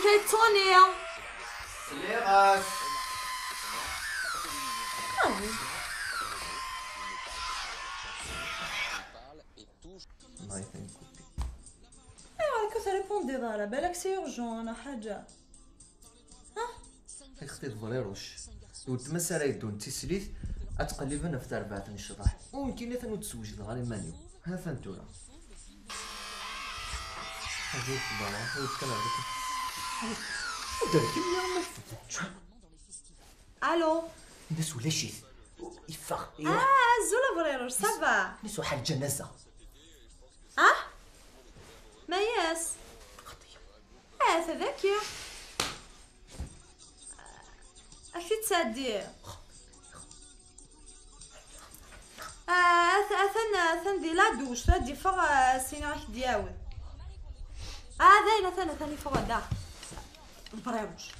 لا يتصوني. سليغاس. ايوا كنت ريبوندي دارا بالك c'est urgent انا حاجة. ها اختي ضريروش وتمسا راه يدون تيسليت اتقلبنا في تربعة نشطح ويمكن ثاني تزوج غير مانيو ها فانتورا هذيك بابا وتكلم الو الناس ولا شي يفخ. زولا بريروش ça va الناس واحد الجنازة. ما ياس خطيه. هذاك يا اكي تسادي. اثن دي la douche تادي فوق سيني راح دياول. ذاين ثاني فوق دا بريروش.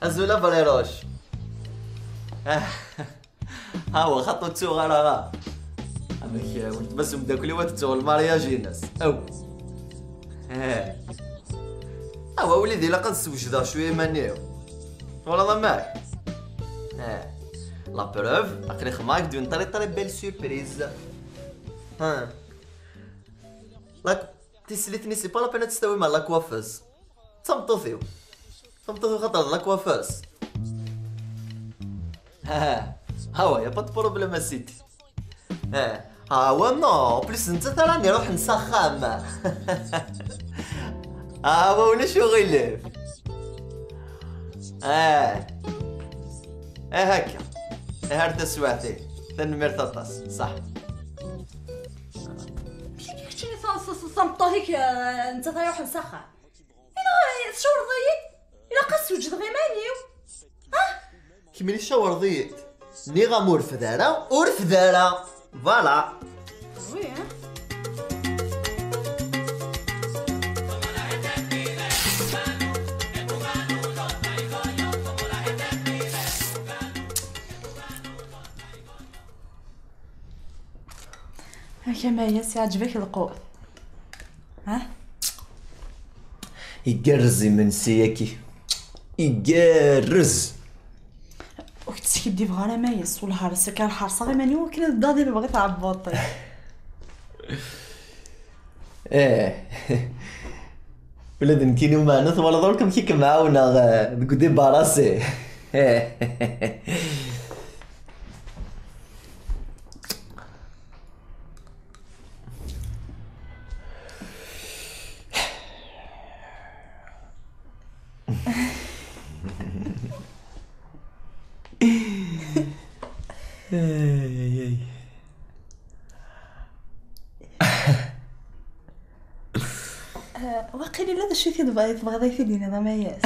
ازولا بريروش. ها هو خطو تسوغ راه امك ولد بس مداكلي وتتسوغ ال mariage الناس او ها وليدي لا قد شوية مانيو ولا معاك. la preuve اقري خماك d'une très très belle surprise. ها لا تسلتني c'est pas la peine تستوي مع la coiffeuse. تمطوثيو تمطوثيو خاطر la coiffeuse. ها هو y a pas problème سيدي. ها هو non plus انت تراني روح نسخام. ها هو ولا شو غيلف. هكا هارت سواعتي تنمر تطاس صح. كيفاش صمطو هيك انت تروح نسخن انا شور ضيق الا قص وجد غير مانيو. ها كيما شاور ضيق ني غامور فدارا اور فدارا فوالا. وي هاكا ماياس يعجبك القوط. ها يقرز من سياكي يقرز وكتسكدي بغا ماياس والهرسه كان حرصه غير ماني وكنا الضادي بغيت تعبطي. ايه ولاد نكينو معنا ولا دركم كي كمعاونا ديك ديباراسي. واقيلا لا شي تبغي تبغي تديني هذا ماياس.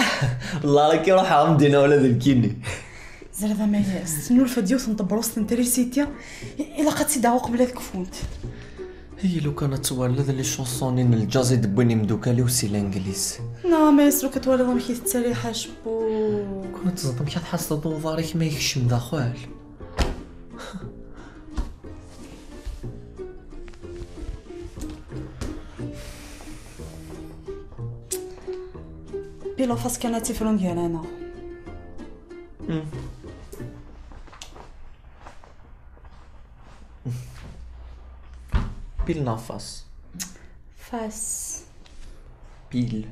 والله راكي روح عمدينا ولا ذلكيني زر هذا ماياس نولف ديوث نطبروس نتريسيتيا الا قد سيداو قبل هذاك فونت. هي لو كانت تصور لا les chansons الجازي دبوني مدوكالي وسي الانجليز. نا ماياس لو كتولي ضم كي تسالي حاجبو كنت تصدم كي تحس ضارك ما يكشم داخل. بيلو فاس كانت تيفرون ديال انا. بيل نافاس فاس بيل